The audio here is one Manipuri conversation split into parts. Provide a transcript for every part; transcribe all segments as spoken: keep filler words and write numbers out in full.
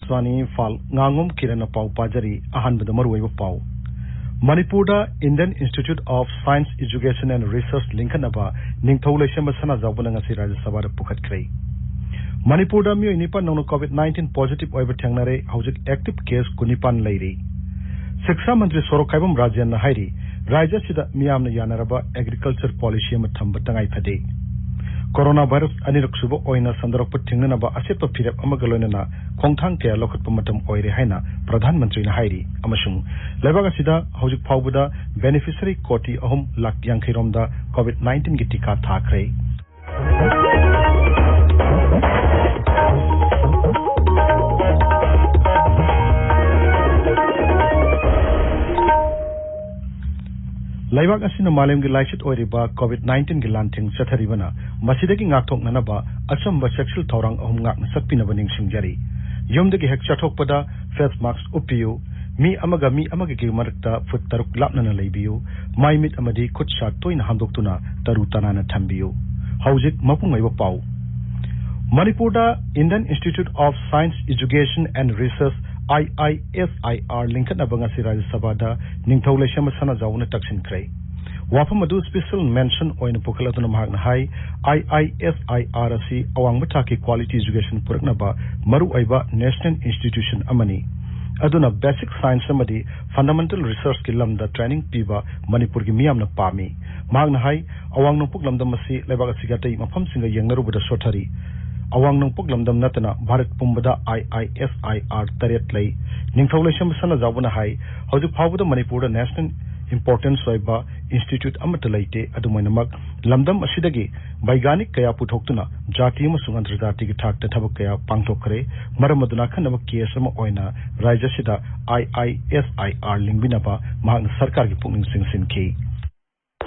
ꯁ꯭ꯋꯥꯅꯤ ꯏꯝꯐꯥꯜ, ꯉꯥꯉꯣꯝ ꯀꯤꯔꯟꯅ ꯄꯥꯎ ꯄꯥꯖꯔꯤ꯫ ꯑꯍꯥꯟꯕꯗ ꯃꯔꯨꯑꯣꯏꯕ ꯄꯥꯎ꯫ ꯃꯅꯤꯄꯨꯔꯗ Indian Institute of Science Education and Research ꯂꯤꯡꯈꯠꯅꯕ ꯅꯤꯡꯊꯧ ꯂꯩꯁꯦꯝꯕ ꯁꯅꯥꯖꯥꯎꯕꯅ ꯉꯁꯤ ꯔꯥꯖ꯭ꯌ ꯁꯚꯥꯗ ꯄꯨꯈꯠꯈ꯭ꯔꯦ꯫ ꯃꯅꯤꯄꯨꯔꯗ ꯃꯤꯑꯣꯏ ꯅꯤꯄꯥꯟ ꯅꯧꯅ COVID nineteen positive ꯑꯣꯏꯕ ꯊꯦꯡꯅꯔꯦ꯫ ꯍꯧꯖꯤꯛ active case ꯀꯨꯟꯅꯤꯄꯥꯟ ꯂꯩꯔꯤ꯫ ꯁꯤꯛꯁꯥ ꯃꯟꯇ꯭ꯔꯤ ꯁꯣꯔꯣꯛꯈꯥꯏꯕꯝ ꯔꯥꯖꯦꯟꯅ ꯍꯥꯏꯔꯤ, ꯔꯥꯖ꯭ꯌ ꯑꯁꯤꯗ ꯃꯤꯌꯥꯝꯅ ꯌꯥꯅꯔꯕ agriculture policy ꯑꯃ ꯊꯝꯕ ꯇꯉꯥꯏ ꯐꯗꯦ꯫ ꯀꯣꯔꯣꯅꯥ ꯚꯥꯏꯔꯁ ꯑꯅꯤꯔꯛ ꯁꯨꯕ ꯑꯣꯏꯅ ꯁꯟꯗꯣꯔꯛꯄ ꯊꯤꯡꯅꯅꯕ ꯑꯆꯦꯠꯄ ꯐꯤꯔꯦꯞ ꯑꯃꯒ ꯂꯣꯏꯅꯅ ꯈꯣꯡꯊꯥꯡ ꯀꯌꯥ ꯂꯧꯈꯠꯄ ꯃꯇꯝ ꯑꯣꯏꯔꯦ ꯍꯥꯏꯅ ꯄ꯭ꯔꯙꯥꯟ ꯃꯟꯇ꯭ꯔꯤꯅ ꯍꯥꯏꯔꯤ, ꯑꯃꯁꯨꯡ ꯂꯩꯕꯥꯛ ꯑꯁꯤꯗ ꯍꯧꯖꯤꯛ ꯐꯥꯎꯕꯗ beneficiary ꯀꯣꯇꯤ ꯑꯍꯨꯝ ꯂꯥꯈ ꯌꯥꯡꯈꯩ ꯔꯣꯝꯗ COVID nineteen ꯒꯤ ꯇꯤꯀꯥ ꯊꯥꯈ꯭ꯔꯦ꯫ ꯂꯩꯕꯥꯛ ꯑꯁꯤꯅ ꯃꯥꯂꯦꯝꯒꯤ ꯂꯥꯏꯆꯠ ꯑꯣꯏꯔꯤꯕ COVID nineteen ꯒꯤ ꯂꯥꯟꯊꯦꯡ ꯆꯠꯊꯔꯤꯕꯅ ꯃꯁꯤꯗꯒꯤ ꯉꯥꯛꯊꯣꯛꯅꯅꯕ ꯑꯆꯝꯕ ꯆꯦꯛꯁꯤꯜ ꯊꯧꯔꯥꯡ ꯑꯍꯨꯝ ꯉꯥꯛꯅ ꯆꯠꯄꯤꯅꯕ ꯅꯤꯡꯁꯤꯡꯖꯔꯤ꯫ ꯌꯨꯝꯗꯒꯤ ꯍꯦꯛ ꯆꯠꯊꯣꯛꯄꯗ face mask ꯎꯞꯄꯤꯌꯨ꯫ ꯃꯤ ꯑꯃꯒ ꯃꯤ ꯑꯃꯒꯒꯤ ꯃꯔꯛꯇ ꯐꯨꯠ ꯇꯔꯨꯛ ꯂꯥꯞꯅꯅ ꯂꯩꯕꯤꯌꯨ꯫ ꯃꯥꯏ ꯃꯤꯠ ꯑꯃꯗꯤ ꯈꯨꯠ ꯁꯥ ꯇꯣꯏꯅ ꯍꯥꯝꯗꯣꯛꯇꯨꯅ ꯇꯔꯨ ꯇꯅꯥꯟꯅ ꯊꯝꯕꯤꯌꯨ꯫ ꯍꯧꯖꯤꯛ ꯃꯄꯨꯡ ꯑꯣꯏꯕ ꯄꯥꯎ꯫ ꯃꯅꯤꯄꯨꯔꯗ Indian Institute of Science Education and Research, I I S I R, ꯂꯤꯡꯈꯠꯅꯕ ꯉꯁꯤ ꯔꯥꯖ꯭ꯌ ꯁꯚꯥꯗ ꯅꯤꯡꯊꯧ ꯂꯩꯁꯦꯝꯕ ꯁꯅꯥꯖꯥꯎꯕꯅ ꯇꯛꯁꯤꯟꯈ꯭ꯔꯦ꯫ ꯋꯥꯐꯝ ꯑꯗꯨ special mention ꯑꯣꯏꯅ ꯄꯨꯈꯠꯂꯗꯨꯅ ꯃꯍꯥꯛꯅ ꯍꯥꯏ, I I S I R ꯑꯁꯤ ꯑꯋꯥꯡꯕ ꯊꯥꯛꯀꯤ quality education ꯄꯨꯔꯛꯅꯕ ꯃꯔꯨꯑꯣꯏꯕ national institution ꯑꯃꯅꯤ꯫ ꯑꯗꯨꯅ basic science ꯑꯃꯗꯤ fundamental research ꯀꯤ ꯂꯝꯗ training ꯄꯤꯕ ꯃꯅꯤꯄꯨꯔꯒꯤ ꯃꯤꯌꯥꯝꯅ ꯄꯥꯝꯃꯤ꯫ ꯃꯍꯥꯛꯅ ꯍꯥꯏ, ꯑꯋꯥꯡ ꯅꯣꯡꯄꯣꯛ ꯂꯝꯗꯝ ꯑꯁꯤ ꯂꯩꯕꯥꯛ ꯑꯁꯤꯒꯤ ꯑꯇꯩ ꯃꯐꯝꯁꯤꯡꯒ ꯌꯦꯡꯅꯔꯨꯕꯗ ꯁꯣꯠꯊꯔꯤ꯫ ꯑꯋꯥꯡ ꯅꯣꯡꯄꯣꯛ ꯂꯝꯗꯝ ꯅꯠꯇꯅ ꯚꯥꯔꯠ ꯄꯨꯝꯕꯗ I I S I R ꯇꯔꯦꯠ ꯂꯩ꯫ ꯅꯤꯡꯊꯧ ꯂꯩꯁꯦꯝꯕ ꯁꯅꯥꯖꯥꯎꯕꯅ ꯍꯥꯏ, ꯍꯧꯖꯤꯛ ꯐꯥꯎꯕꯗ ꯃꯅꯤꯄꯨꯔꯗ national importance ꯑꯣꯏꯕ institute ꯑꯃꯠꯇ ꯂꯩꯇꯦ꯫ ꯑꯗꯨꯃꯥꯏꯅꯃꯛ ꯂꯝꯗꯝ ꯑꯁꯤꯗꯒꯤ ꯕꯩꯒꯥꯅꯤꯛ ꯀꯌꯥ ꯄꯨꯊꯣꯛꯇꯨꯅ ꯖꯥꯇꯤ ꯑꯃꯁꯨꯡ ꯑꯟꯇꯔꯖꯥꯇꯤꯒꯤ ꯊꯥꯛꯇ ꯊꯕꯛ ꯀꯌꯥ ꯄꯥꯡꯊꯣꯛꯈ꯭ꯔꯦ꯫ ꯃꯔꯝ ꯑꯗꯨꯅ ꯑꯈꯟꯅꯕ case ꯑꯃ ꯑꯣꯏꯅ ꯔꯥꯖ꯭ꯌ ꯑꯁꯤꯗ I I S I R ꯂꯤꯡꯕꯤꯅꯕ ꯃꯍꯥꯛꯅ ꯁꯔꯀꯥꯔꯒꯤ ꯄꯨꯛꯅꯤꯡ ꯆꯤꯡꯁꯤꯟꯈꯤ꯫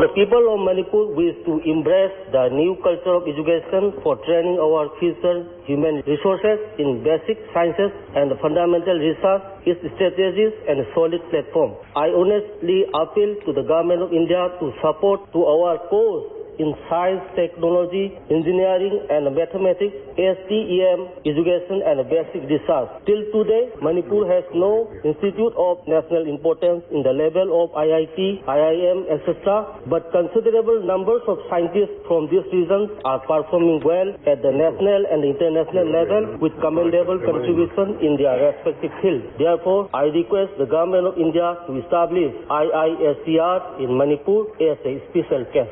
The people of Manipur wish to embrace the new culture of education for training our future human resources in basic sciences and fundamental research, its strategies and solid platform. I earnestly appeal to the Government of India to support to our cause in science, technology, engineering and mathematics, STEM, education and basic research. Till today, Manipur has no institute of national importance in the level of IIT, IIM, et cetera. But considerable numbers of scientists from these regions are performing well at the national and international level with commendable contribution in their respective field. Therefore, I request the Government of India to establish IISER in Manipur as a special case.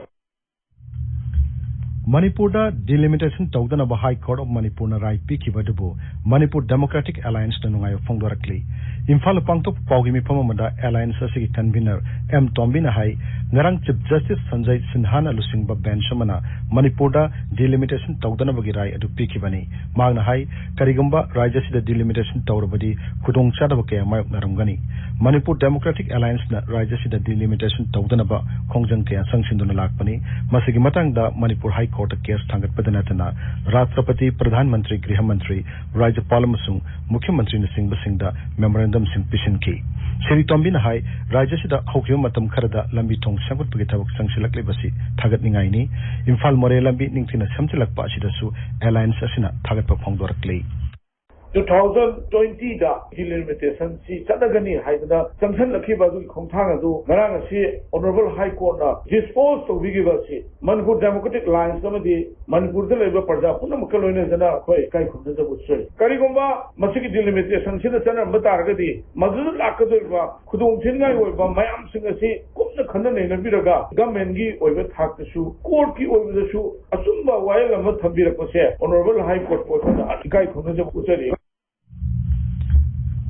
ꯃꯅꯤꯄꯨꯔꯗ ꯗꯤꯂꯤꯃꯤꯇꯦꯁꯟ ꯇꯧꯗꯅꯕ ꯍꯥꯏ ꯀꯣꯔꯠ ꯑꯣꯐ ꯃꯅꯤꯄꯨꯔꯅ ꯔꯥꯏ ꯄꯤꯈꯤꯕ ꯑꯗꯨꯕꯨ ꯃꯅꯤꯄꯨꯔ ꯗꯦꯃꯣꯀ꯭ꯔꯦꯇꯤꯛ ꯑꯦꯂꯥꯌꯟꯁꯅ ꯅꯨꯡꯉꯥꯏꯕ ꯐꯣꯡꯗꯣꯔꯛꯂꯤ꯫ ꯏꯝꯐꯥꯜꯗ ꯄꯥꯡꯊꯣꯛꯄ ꯄꯥꯎꯒꯤ ꯃꯤꯐꯝ ꯑꯃꯗ ꯑꯦꯂꯥꯌꯟꯁ ꯑꯁꯤꯒꯤ ꯀꯟꯚꯤꯅꯔ ꯑꯦꯝ ꯇꯣꯝꯕꯤꯅ ꯍꯥꯏ, ꯉꯔꯥꯡ ꯆꯤꯐ ꯖꯁꯇꯤꯁ ꯁꯟꯖꯌ ꯁꯤꯟꯍꯥꯅ ꯂꯨꯆꯤꯡꯕ ꯕꯦꯟꯆ ꯑꯃꯅ ꯃꯅꯤꯄꯨꯔꯗ ꯗꯤꯂꯤꯃꯤꯇꯦꯁꯟ ꯇꯧꯗꯅꯕꯒꯤ ꯔꯥꯏ ꯑꯗꯨ ꯄꯤꯈꯤꯕꯅꯤ꯫ ꯃꯍꯥꯛꯅ ꯍꯥꯏ, ꯀꯔꯤꯒꯨꯝꯕ ꯔꯥꯖ꯭ꯌ ꯑꯁꯤꯗ ꯗꯤꯂꯤꯃꯤꯇꯦꯁꯟ ꯇꯧꯔꯕꯗꯤ ꯈꯨꯗꯣꯡꯆꯥꯗꯕ ꯀꯌꯥ ꯃꯥꯌꯣꯛꯅꯔꯝꯒꯅꯤ꯫ ꯃꯅꯤꯄꯨꯔ ꯗꯦꯃꯣꯀ꯭ꯔꯦꯇꯤꯛ ꯑꯦꯂꯥꯌꯟꯁꯅ ꯔꯥꯖ꯭ꯌ ꯑꯁꯤꯗ ꯗꯤꯂꯤꯃꯤꯇꯦꯁꯟ ꯇꯧꯗꯅꯕ ꯈꯣꯡꯖꯪ ꯀꯌꯥ ꯆꯪꯁꯤꯟꯗꯨꯅ ꯂꯥꯛꯄꯅꯤ꯫ ꯃꯁꯤꯒꯤ ꯃꯇꯥꯡꯗ ꯃꯅꯤꯄꯨꯔ ꯍꯥꯏ ꯀꯣꯔꯠꯇ ꯀꯦꯁ ꯊꯥꯡꯒꯠꯄꯗ ꯅꯠꯇꯅ ꯔꯥꯁꯇ꯭ꯔꯄꯇꯤ, ꯄ꯭ꯔꯙꯥꯟ ꯃꯟꯇ꯭ꯔꯤ, ꯒ꯭ꯔꯤꯍ ꯃꯟꯇ꯭ꯔꯤ, ꯔꯥꯖ꯭ꯌꯄꯥꯜ ꯑꯃꯁꯨꯡ ꯃꯨꯈ꯭ꯌ ꯃꯟꯇ꯭ꯔꯤꯅꯆꯤꯡꯕꯁꯤꯡꯗ ꯃꯦꯃꯣꯔꯦꯟꯗꯝꯁꯤꯡ ꯄꯤꯁꯤꯟꯈꯤ꯫ ꯁ꯭ꯔꯤ ꯇꯣꯝꯕꯤꯅ ꯍꯥꯏ, ꯔꯥꯖ꯭ꯌ ꯑꯁꯤꯗ ꯍꯧꯈꯤꯕ ꯃꯇꯝ ꯈꯔꯗ ꯂꯝꯕꯤ ꯊꯣꯡ ꯁꯦꯝꯒꯠꯄꯒꯤ ꯊꯕꯛ ꯆꯪꯁꯤꯜꯂꯛꯂꯤꯕꯁꯤ ꯊꯥꯒꯠꯅꯤꯡꯉꯥꯏꯅꯤ꯫ ꯏꯝꯐꯥꯜ ꯃꯣꯔꯦ ꯂꯝꯕꯤ ꯅꯤꯡꯊꯤꯅ ꯁꯦꯝꯖꯤꯜꯂꯛꯄ ꯑꯁꯤꯗꯁꯨ ꯑꯦꯂꯥꯌꯟꯁ ꯑꯁꯤꯅ ꯊꯥꯒꯠꯄ ꯐꯣꯡꯗꯣꯔꯛꯂꯤ꯫ Two thousand twenty ꯗ ꯗꯤꯂꯤꯃꯤꯇꯦꯁꯟꯁꯤ ꯆꯠꯅꯒꯅꯤ ꯍꯥꯏꯗꯅ ꯆꯪꯁꯤꯜꯂꯛꯈꯤꯕ ꯑꯗꯨꯒꯤ ꯈꯣꯡꯊꯥꯡ ꯑꯗꯨ ꯉꯔꯥꯡ ꯑꯁꯤ ꯑꯣꯅꯔꯦꯕꯜ ꯍꯥꯏ ꯀꯣꯔꯠꯅ ꯗꯤꯁꯄꯣꯖ ꯇꯧꯕꯤꯈꯤꯕ ꯑꯁꯤ ꯃꯅꯤꯄꯨꯔ ꯗꯦꯃꯣꯀ꯭ꯔꯦꯇꯤꯛ ꯑꯦꯂꯥꯌꯟꯁ ꯑꯃꯗꯤ ꯃꯅꯤꯄꯨꯔꯗ ꯂꯩꯕ ꯄ꯭ꯔꯖꯥ ꯄꯨꯝꯅꯃꯛꯀ ꯂꯣꯏꯅꯖꯅ ꯑꯩꯈꯣꯏ ꯏꯀꯥꯏ ꯈꯨꯝꯅꯖꯕ ꯎꯠꯆꯔꯤ꯫ ꯀꯔꯤꯒꯨꯝꯕ ꯃꯁꯤꯒꯤ ꯗꯤꯂꯤꯃꯤꯇꯦꯁꯟꯁꯤꯗ ꯆꯠꯅꯔꯝꯕ ꯇꯥꯔꯒꯗꯤ ꯃꯗꯨꯗ ꯂꯥꯛꯀꯗꯧꯔꯤꯕ ꯈꯨꯗꯣꯡꯊꯤꯅꯤꯡꯉꯥꯏ ꯑꯣꯏꯕ ꯃꯌꯥꯝꯁꯤꯡ ꯑꯁꯤ ꯀꯨꯞꯅ ꯈꯟꯅ ꯅꯩꯅꯕꯤꯔꯒ ꯒꯃꯦꯟꯒꯤ ꯑꯣꯏꯕ ꯊꯥꯛꯇꯁꯨ, ꯀꯣꯔꯠꯀꯤ ꯑꯣꯏꯕꯗꯁꯨ ꯑꯆꯨꯝꯕ ꯋꯥꯌꯦꯜ ꯑꯃ ꯊꯝꯕꯤꯔꯛꯄꯁꯦ ꯑꯣꯅꯔꯦꯕꯜ ꯍꯥꯏ ꯀꯣꯔꯠꯄꯨ ꯑꯩꯈꯣꯏꯅ ꯏꯀꯥꯏ ꯈꯨꯝꯅꯖꯕ ꯎꯠꯆꯔꯤ꯫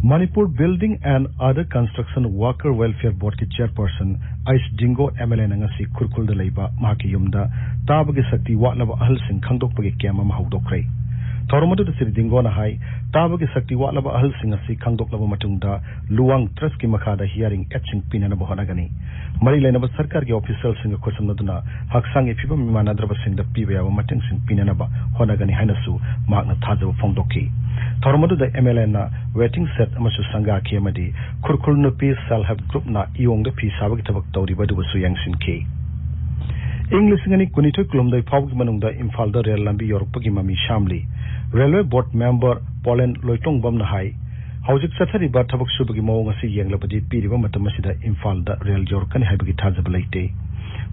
Manipur building and other construction worker welfare ꯕꯣꯔꯗꯀꯤ chairperson H Dingo M L ꯑꯦꯅ ꯉꯁꯤ ꯈꯨꯔꯈꯨꯜꯗ ꯂꯩꯕ ꯃꯍꯥꯛꯀꯤ ꯌꯨꯝꯗ ꯇꯥꯕꯒꯤ ꯁꯛꯇꯤ ꯋꯥꯠꯂꯕ ꯑꯍꯜꯁꯤꯡ ꯈꯪꯗꯣꯛꯄꯒꯤ ꯀꯦꯝ ꯑꯃ ꯍꯧꯗꯣꯛꯈ꯭ꯔꯦ꯫ ꯊꯧꯔꯝ ꯑꯗꯨꯗ ꯁ꯭ꯔꯤ ꯗꯤꯡꯒꯣꯅ ꯍꯥꯏ, ꯇꯥꯕꯒꯤ ꯁꯛꯇꯤ ꯋꯥꯠꯂꯕ ꯑꯍꯜꯁꯤꯡ ꯑꯁꯤ ꯈꯪꯗꯣꯛꯂꯕ ꯃꯇꯨꯡꯗ ꯂꯨꯋꯥꯡ ꯇ꯭ꯔꯁꯀꯤ ꯃꯈꯥꯗ ꯍꯤꯌꯥꯔꯤꯡ ꯑꯦꯗꯁꯤꯡ ꯄꯤꯅꯅꯕ ꯍꯣꯠꯅꯒꯅꯤ꯫ ꯃꯔꯤ ꯂꯩꯅꯕ ꯁꯔꯀꯥꯔꯒꯤ ꯑꯣꯐꯤꯁꯤꯌꯦꯜꯁꯤꯡꯒ ꯈꯨꯠꯁꯝꯅꯗꯨꯅ ꯍꯛꯆꯥꯡꯒꯤ ꯐꯤꯕꯝ ꯃꯤꯃꯥꯟꯅꯗ꯭ꯔꯕꯁꯤꯡꯗ ꯄꯤꯕ ꯌꯥꯕ ꯃꯇꯦꯡꯁꯤꯡ ꯄꯤꯅꯅꯕ ꯍꯣꯠꯅꯒꯅꯤ ꯍꯥꯏꯅꯁꯨ ꯃꯍꯥꯛꯅ ꯊꯥꯖꯕ ꯐꯣꯡꯗꯣꯛꯈꯤ꯫ ꯊꯧꯔꯝ ꯑꯗꯨꯗ ꯑꯦꯝ ꯑꯦꯜ ꯑꯦꯅ ꯋꯦꯇꯤꯡ ꯁꯦꯠ ꯑꯃꯁꯨ ꯁꯪꯒꯥꯈꯤ ꯑꯃꯗꯤ ꯈꯨꯔꯈꯨꯜ ꯅꯨꯄꯤ ꯁꯦꯜꯐ ꯍꯦꯜꯞ ꯒ꯭ꯔꯨꯞꯅ ꯏꯌꯣꯡꯗ ꯐꯤ ꯁꯥꯕꯒꯤ ꯊꯕꯛ ꯇꯧꯔꯤꯕ ꯑꯗꯨꯕꯨꯁꯨ ꯌꯦꯡꯁꯤꯟꯈꯤ꯫ ꯏꯪ ꯂꯤꯁꯤꯡ ꯑꯅꯤ ꯀꯨꯟꯅꯤꯊꯣꯏ ꯀꯨꯟꯍꯨꯝꯗꯣꯏ ꯐꯥꯎꯕꯒꯤ ꯃꯅꯨꯡꯗ ꯏꯝꯐꯥꯜꯗ ꯔꯦꯜ ꯂꯝꯕꯤ ꯌꯧꯔꯛꯄꯒꯤ ꯃꯃꯤ ꯁꯥꯝꯂꯤ꯫ ꯔꯦꯜꯋꯦ ꯕꯣꯔꯗ ꯃꯦꯝꯕꯔ ꯄꯣꯂꯦꯟ ꯂꯣꯏꯇꯣꯡꯕꯝꯅ ꯍꯥꯏ, ꯍꯧꯖꯤꯛ ꯆꯠꯊꯔꯤꯕ ꯊꯕꯛ ꯁꯨꯕꯒꯤ ꯃꯑꯣꯡ ꯑꯁꯤ ꯌꯦꯡꯂꯕꯗꯤ ꯄꯤꯔꯤꯕ ꯃꯇꯝ ꯑꯁꯤꯗ ꯏꯝꯐꯥꯜꯗ ꯔꯦꯜ ꯌꯧꯔꯛꯀꯅꯤ ꯍꯥꯏꯕꯒꯤ ꯊꯥꯖꯕ ꯂꯩꯇꯦ꯫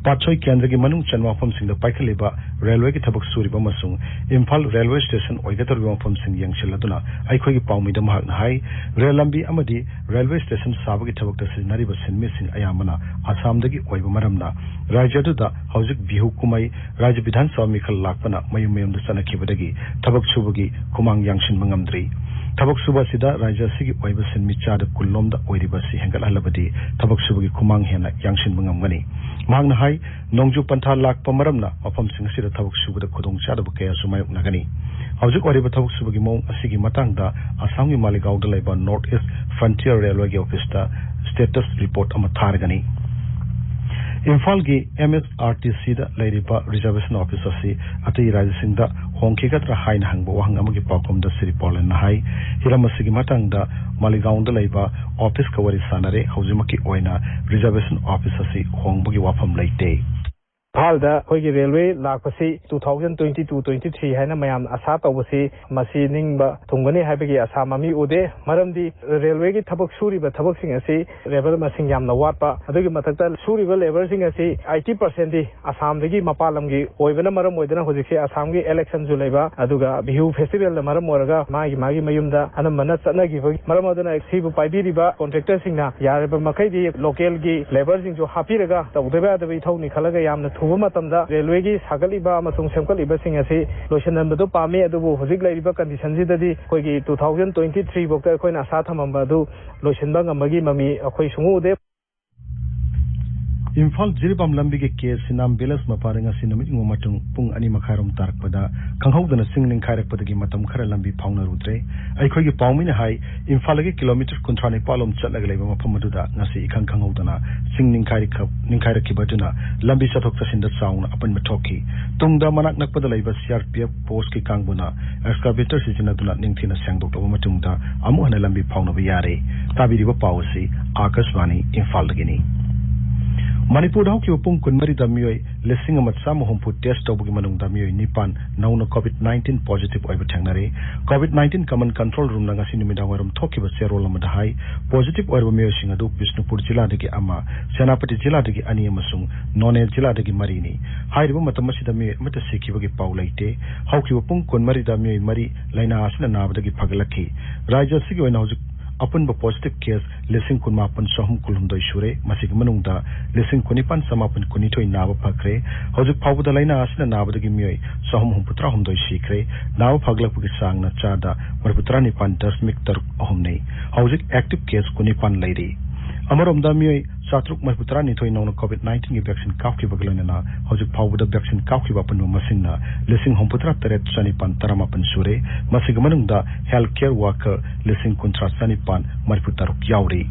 ꯄꯥꯠꯁꯣꯏ ꯀꯦꯟꯗ꯭ꯔꯒꯤ ꯃꯅꯨꯡ ꯆꯟꯕ ꯃꯐꯝꯁꯤꯡꯗ ꯄꯥꯏꯈꯠꯂꯤꯕ ꯔꯦꯜꯋꯦꯒꯤ ꯊꯕꯛ ꯁꯨꯔꯤꯕ ꯑꯃꯁꯨꯡ ꯏꯝꯐꯥꯜ ꯔꯦꯜꯋꯦ ꯁ꯭ꯇꯦꯁꯟ ꯑꯣꯏꯒꯗꯧꯔꯤꯕ ꯃꯐꯝꯁꯤꯡ ꯌꯦꯡꯁꯤꯜꯂꯗꯨꯅ ꯑꯩꯈꯣꯏꯒꯤ ꯄꯥꯎꯃꯤꯗ ꯃꯍꯥꯛꯅ ꯍꯥꯏ, ꯔꯦꯜ ꯂꯝꯕꯤ ꯑꯃꯗꯤ ꯔꯦꯜꯋꯦ ꯁ꯭ꯇꯦꯁꯟ ꯁꯥꯕꯒꯤ ꯊꯕꯛꯇ ꯁꯤꯖꯤꯟꯅꯔꯤꯕ ꯁꯤꯟꯃꯤꯁꯤꯡ ꯑꯌꯥꯝꯕꯅ ꯑꯁꯥꯝꯗꯒꯤ ꯑꯣꯏꯕ ꯃꯔꯝꯅ ꯔꯥꯖ꯭ꯌ ꯑꯗꯨꯗ ꯍꯧꯖꯤꯛ ꯕꯤꯍꯨ ꯀꯨꯝꯍꯩ, ꯔꯥꯖ꯭ꯌ ꯕꯤꯙꯥꯟ ꯁꯚꯥ ꯃꯤꯈꯜ ꯂꯥꯛꯄꯅ ꯃꯌꯨꯝ ꯃꯌꯨꯝꯗ ꯆꯠꯅꯈꯤꯕꯗꯒꯤ ꯊꯕꯛ ꯁꯨꯕꯒꯤ ꯈꯨꯃꯥꯡ ꯌꯥꯡꯁꯤꯟꯕ ꯉꯝꯗ꯭ꯔꯤ꯫ ꯊꯕꯛ ꯁꯨꯕ ꯑꯁꯤꯗ ꯔꯥꯖ꯭ꯌ ꯑꯁꯤꯒꯤ ꯑꯣꯏꯕ ꯁꯤꯟꯃꯤ ꯆꯥꯗ ꯀꯨꯟꯂꯣꯝꯗ ꯑꯣꯏꯔꯤꯕ ꯑꯁꯤ ꯍꯦꯟꯒꯠꯍꯜꯂꯕꯗꯤ ꯊꯕꯛ ꯁꯨꯕꯒꯤ ꯈꯨꯃꯥꯡ ꯍꯦꯟꯅ ꯌꯥꯡꯁꯤꯟꯕ ꯉꯝꯒꯅꯤ꯫ ꯃꯍꯥꯛꯅ ꯍꯥꯏ, ꯅꯣꯡꯖꯨ ꯄꯟꯊꯥ ꯂꯥꯛꯄ ꯃꯔꯝꯅ ꯃꯐꯝꯁꯤꯡ ꯑꯁꯤꯗ ꯊꯕꯛ ꯁꯨꯕꯗ ꯈꯨꯗꯣꯡꯆꯥꯗꯕ ꯀꯌꯥꯁꯨ ꯃꯥꯌꯣꯛꯅꯒꯅꯤ꯫ ꯍꯧꯖꯤꯛ ꯑꯣꯏꯔꯤꯕ ꯊꯕꯛ ꯁꯨꯕꯒꯤ ꯃꯑꯣꯡ ꯑꯁꯤꯒꯤ ꯃꯇꯥꯡꯗ ꯑꯁꯥꯝꯒꯤ ꯃꯥꯂꯤꯒꯥꯎꯗ ꯂꯩꯕ ꯅꯣꯔꯠ ꯏꯁ ꯐ꯭ꯔꯟꯇꯤꯌꯔ ꯔꯦꯜꯋꯦꯒꯤ ꯑꯣꯐꯤꯁꯇ ꯁ꯭ꯇꯦꯇꯁ ꯔꯤꯄꯣꯔꯠ ꯑꯃ ꯊꯥꯔꯒꯅꯤ꯫ ꯏꯝꯐꯥꯜꯒꯤ ꯑꯦꯝ ꯑꯦꯁ ꯑꯥꯔ ꯇꯤ ꯁꯤꯗ ꯂꯩꯔꯤꯕ ꯔꯤꯖꯔꯕꯦꯁꯟ ꯑꯣꯐꯤꯁ ꯑꯁꯤ ꯑꯇꯩ ꯔꯥꯖ꯭ꯌꯁꯤꯡꯗ ꯍꯣꯡꯈꯤꯒꯗ꯭ꯔꯥ ꯍꯥꯏꯅ ꯍꯪꯕ ꯋꯥꯍꯪ ꯑꯃꯒꯤ ꯄꯥꯎꯈꯨꯝꯗ ꯁ꯭ꯔꯤ ꯄꯣꯂꯦꯟꯅ ꯍꯥꯏ, ꯍꯤꯔꯝ ꯑꯁꯤꯒꯤ ꯃꯇꯥꯡꯗ ꯃꯥꯂꯤꯒꯥꯎꯟꯗ ꯂꯩꯕ ꯑꯣꯐꯤꯁꯀ ꯋꯥꯔꯤ ꯁꯥꯟꯅꯔꯦ꯫ ꯍꯧꯖꯤꯛꯃꯛꯀꯤ ꯑꯣꯏꯅ ꯔꯤꯖꯔꯕꯦꯁꯟ ꯑꯣꯐꯤꯁ ꯑꯁꯤ ꯍꯣꯡꯕꯒꯤ ꯋꯥꯐꯝ ꯂꯩꯇꯦ꯫ ꯏꯝꯐꯥꯜꯗ ꯑꯩꯈꯣꯏꯒꯤ ꯔꯦꯜꯋꯦ ꯂꯥꯛꯄꯁꯤ two thousand twenty two twenty three ꯍꯥꯏꯅ ꯃꯌꯥꯝꯅ ꯑꯁꯥ ꯇꯧꯕꯁꯤ ꯃꯁꯤ ꯅꯤꯡꯕ ꯊꯨꯡꯒꯅꯤ ꯍꯥꯏꯕꯒꯤ ꯑꯁꯥ ꯃꯃꯤ ꯎꯗꯦ꯫ ꯃꯔꯝꯗꯤ ꯔꯦꯜꯋꯦꯒꯤ ꯊꯕꯛ ꯁꯨꯔꯤꯕ ꯊꯕꯛꯁꯤꯡ ꯑꯁꯤ ꯂꯦꯕꯔ ꯃꯁꯤꯡ ꯌꯥꯝꯅ ꯋꯥꯠꯄ, ꯑꯗꯨꯒꯤ ꯃꯊꯛꯇ ꯁꯨꯔꯤꯕ ꯂꯦꯕꯔꯁꯤꯡ ꯑꯁꯤ eighty percent ꯗꯤ ꯑꯁꯥꯝꯗꯒꯤ ꯃꯄꯥꯟ ꯂꯝꯒꯤ ꯑꯣꯏꯕꯅ ꯃꯔꯝ ꯑꯣꯏꯗꯨꯅ ꯍꯧꯖꯤꯛꯁꯦ ꯑꯁꯥꯝꯒꯤ ꯏꯂꯦꯛꯁꯟꯁꯨ ꯂꯩꯕ, ꯑꯗꯨꯒ ꯕꯤꯍꯨ ꯐꯦꯁꯇꯤꯚꯦꯜꯅ ꯃꯔꯝ ꯑꯣꯏꯔꯒ ꯃꯥꯒꯤ ꯃꯥꯒꯤ ꯃꯌꯨꯝꯗ ꯑꯅꯝꯕꯅ ꯆꯠꯅꯈꯤꯕꯒꯤ ꯃꯔꯝ ꯑꯗꯨꯅ ꯁꯤꯕꯨ ꯄꯥꯏꯕꯤꯔꯤꯕ ꯀꯣꯟꯇ꯭ꯔꯦꯛꯇꯔꯁꯤꯡꯅ ꯌꯥꯔꯤꯕ ꯃꯈꯩꯗꯤ ꯂꯣꯀꯦꯜꯒꯤ ꯂꯦꯕꯔꯁꯤꯡꯁꯨ ꯍꯥꯞꯄꯤꯔꯒ ꯇꯧꯗꯕ ꯌꯥꯗꯕ ꯏꯊꯧꯅꯤ ꯈꯜꯂꯒ ꯌꯥꯝꯅ ꯊꯨꯕ ꯃꯇꯝꯗ ꯔꯦꯜꯋꯦꯒꯤ ꯁꯥꯒꯠꯂꯤꯕ ꯑꯃꯁꯨꯡ ꯁꯦꯝꯒꯠꯂꯤꯕꯁꯤꯡ ꯑꯁꯤ ꯂꯣꯏꯁꯤꯟꯍꯟꯕꯗꯨ ꯄꯥꯝꯃꯤ꯫ ꯑꯗꯨꯕꯨ ꯍꯧꯖꯤꯛ ꯂꯩꯔꯤꯕ ꯀꯟꯗꯤꯁꯟꯁꯤꯗꯗꯤ ꯑꯩꯈꯣꯏꯒꯤ two thousand twenty three ꯐꯥꯎꯗ ꯑꯩꯈꯣꯏꯅ ꯑꯁꯥ ꯊꯝꯃꯝꯕ ꯑꯗꯨ ꯂꯣꯏꯁꯤꯟꯕ ꯉꯝꯕꯒꯤ ꯃꯃꯤ ꯑꯩꯈꯣꯏ ꯁꯨꯡꯎ ꯎꯗꯦ꯫ ꯏꯝꯐꯥꯜ ꯖꯤꯔꯤꯕꯥꯝ ꯂꯝꯕꯤꯒꯤ ꯀꯦ ꯁꯤꯅꯥꯝ ꯚꯤꯂꯦꯖ ꯃꯄꯥꯗ ꯉꯁꯤ ꯅꯨꯃꯤꯠ ꯌꯨꯡꯕ ꯃꯇꯨꯡ ꯄꯨꯡ ꯑꯅꯤ ꯃꯈꯥꯏꯔꯣꯝ ꯇꯥꯔꯛꯄꯗ ꯈꯪꯍꯧꯗꯅ ꯆꯤꯡ ꯅꯤꯡꯈꯥꯏꯔꯛꯄꯗꯒꯤ ꯃꯇꯝ ꯈꯔ ꯂꯝꯕꯤ ꯐꯥꯎꯅꯔꯨꯗ꯭ꯔꯦ꯫ ꯑꯩꯈꯣꯏꯒꯤ ꯄꯥꯎꯃꯤꯅ ꯍꯥꯏ, ꯏꯝꯐꯥꯜꯗꯒꯤ ꯀꯤꯂꯣꯃꯤꯇꯔ ꯀꯨꯟꯊ꯭ꯔꯥ ꯅꯤꯄꯥꯜꯂꯣꯝ ꯆꯠꯂꯒ ꯂꯩꯕ ꯃꯐꯝ ꯑꯗꯨꯗ ꯉꯁꯤ ꯏꯈꯪ ꯈꯪꯍꯧꯗꯅ ꯆꯤꯡ ꯅꯤꯡꯈꯥꯏꯔꯛꯈ-, ꯅꯤꯡꯈꯥꯏꯔꯛꯈꯤꯕ ꯑꯗꯨꯅ ꯂꯝꯕꯤ ꯆꯠꯊꯣꯛ ꯆꯠꯁꯤꯟꯗ ꯆꯥꯎꯅ ꯑꯄꯟꯕ ꯊꯣꯛꯈꯤ꯫ ꯇꯨꯡꯗ ꯃꯅꯥꯛ ꯅꯛꯄꯗ ꯂꯩꯕ ꯁꯤ ꯑꯥꯔ ꯄꯤ ꯑꯦꯐ ꯄꯣꯁꯀꯤ ꯀꯥꯡꯕꯨꯅ ꯑꯦꯛꯁꯀꯥꯚꯦꯇꯔ ꯁꯤꯖꯤꯟꯅꯗꯨꯅ ꯅꯤꯡꯊꯤꯅ ꯁꯦꯡꯗꯣꯛꯂꯕ ꯃꯇꯨꯡꯗ ꯑꯃꯨꯛ ꯍꯟꯅ ꯂꯝꯕꯤ ꯐꯥꯎꯅꯕ ꯌꯥꯔꯦ꯫ ꯇꯥꯕꯤꯔꯤꯕ ꯄꯥꯎ ꯑꯁꯤ ꯑꯥꯀꯥꯁꯕꯥꯅꯤ ꯏꯝꯐꯥꯜꯗꯒꯤꯅꯤ꯫ ꯃꯅꯤꯄꯨꯔꯗ ꯍꯧꯈꯤꯕ ꯄꯨꯡ ꯀꯨꯟꯃꯔꯤꯗ ꯃꯤꯑꯣꯏ ꯂꯤꯁꯤꯡ ꯑꯃ ꯆꯥꯝꯃ ꯍꯨꯝꯐꯨ ꯇꯦꯁ ꯇꯧꯕꯒꯤ ꯃꯅꯨꯡꯗ ꯃꯤꯑꯣꯏ ꯅꯤꯄꯥꯟ ꯅꯧꯅ ꯀꯣꯚꯤꯗ ꯅꯥꯏꯟꯇꯤꯟ ꯄꯣꯖꯤꯇꯤꯚ ꯑꯣꯏꯕ ꯊꯦꯡꯅꯔꯦ꯫ ꯀꯣꯚꯤꯗ ꯅꯥꯏꯟꯇꯤꯟ ꯀꯃꯟ ꯀꯟꯇ꯭ꯔꯣꯜ ꯔꯨꯝꯅ ꯉꯁꯤ ꯅꯨꯃꯤꯗꯥꯡꯋꯥꯏꯔꯝ ꯊꯣꯛꯈꯤꯕ ꯆꯦꯔꯣꯜ ꯑꯃꯗ ꯍꯥꯏ, ꯄꯣꯖꯤꯇꯤꯚ ꯑꯣꯏꯔꯕ ꯃꯤꯑꯣꯏꯁꯤꯡ ꯑꯗꯨ ꯕꯤꯁꯅꯨꯄꯨꯔ ꯖꯤꯂꯥꯗꯒꯤ ꯑꯃ, ꯁꯦꯅꯥꯄꯇꯤ ꯖꯤꯂꯥꯗꯒꯤ ꯑꯅꯤ ꯑꯃꯁꯨꯡ ꯅꯣꯅꯦ ꯖꯤꯂꯥꯗꯒꯤ ꯃꯔꯤꯅꯤ꯫ ꯍꯥꯏꯔꯤꯕ ꯃꯇꯝ ꯑꯁꯤꯗ ꯃꯤꯑꯣꯏ ꯑꯃꯠꯇ ꯁꯤꯈꯤꯕꯒꯤ ꯄꯥꯎ ꯂꯩꯇꯦ꯫ ꯍꯧꯈꯤꯕ ꯄꯨꯡ ꯀꯨꯟꯃꯔꯤꯗ ꯃꯤꯑꯣꯏ ꯃꯔꯤ ꯂꯥꯏꯅꯥ ꯑꯁꯤꯅ ꯅꯥꯕꯗꯒꯤ ꯐꯒꯠꯂꯛꯈꯤ꯫ ꯔꯥꯖ꯭ꯌ ꯑꯁꯤꯒꯤ ꯑꯣꯏꯅ ꯍꯧꯖꯤꯛ ꯑꯄꯨꯟꯕ ꯄꯣꯖꯤꯇꯤꯚ ꯀꯦꯁ ꯂꯤꯁꯤꯡ ꯀꯨꯟꯃꯥꯄꯟ ꯆꯍꯨꯝ ꯀꯨꯟꯍꯨꯝꯗꯣꯏ ꯁꯨꯔꯦ꯫ ꯃꯁꯤꯒꯤ ꯃꯅꯨꯡꯗ ꯂꯤꯁꯤꯡ ꯀꯨꯟꯅꯤꯄꯥꯟ ꯆꯃꯥꯄꯟ ꯀꯨꯟꯅꯤꯊꯣꯏ ꯅꯥꯕ ꯐꯈ꯭ꯔꯦ꯫ ꯍꯧꯖꯤꯛ ꯐꯥꯎꯕꯗ ꯂꯥꯏꯅꯥ ꯑꯁꯤꯅ ꯅꯥꯕꯗꯒꯤ ꯃꯤꯑꯣꯏ ꯆꯍꯨꯝ ꯍꯨꯝꯐꯨꯇꯔꯥ ꯍꯨꯝꯗꯣꯏ ꯁꯤꯈ꯭ꯔꯦ꯫ ꯅꯥꯕ ꯐꯒꯠꯂꯛꯄꯒꯤ ꯆꯥꯡꯅ ꯆꯥꯗ ꯃꯔꯤꯐꯨꯇꯔꯥ ꯅꯤꯄꯥꯟ ꯗꯁꯃꯤꯛ ꯇꯔꯨꯛ ꯑꯍꯨꯝꯅꯤ꯫ ꯍꯧꯖꯤꯛ ꯑꯦꯛꯇꯤꯚ ꯀꯦꯁ ꯀꯨꯟꯅꯤꯄꯥꯟ ꯂꯩꯔꯤ꯫ ꯑꯃꯔꯣꯝꯗ ꯃꯤꯑꯣꯏ ꯆꯥꯇ꯭ꯔꯨꯛ ꯃꯔꯤꯐꯨꯇꯔꯥ ꯅꯤꯊꯣꯏ ꯅꯧꯅ ꯀꯣꯚꯤꯗ ꯅꯥꯏꯟꯇꯤꯟꯒꯤ ꯚꯦꯛꯁꯤꯟ ꯀꯥꯞꯈꯤꯕꯒ ꯂꯣꯏꯅꯅ ꯍꯧꯖꯤꯛ ꯐꯥꯎꯕꯗ ꯚꯦꯛꯁꯤꯟ ꯀꯥꯞꯈꯤꯕ ꯑꯄꯨꯟꯕ ꯃꯁꯤꯡꯅ ꯂꯤꯁꯤꯡ ꯍꯨꯝꯐꯨꯇꯔꯥ ꯇꯔꯦꯠ ꯆꯅꯤꯄꯥꯟ ꯇꯔꯥꯃꯥꯄꯟ ꯁꯨꯔꯦ꯫ ꯃꯁꯤꯒꯤ ꯃꯅꯨꯡꯗ ꯍꯦꯜꯊ ꯀꯦꯌꯔ ꯋꯥꯔꯀꯔ ꯂꯤꯁꯤꯡ ꯀꯨꯟꯊ꯭ꯔꯥ ꯆꯅꯤꯄꯥꯟ ꯃꯔꯤꯐꯨꯇꯔꯨꯛ ꯌꯥꯎꯔꯤ꯫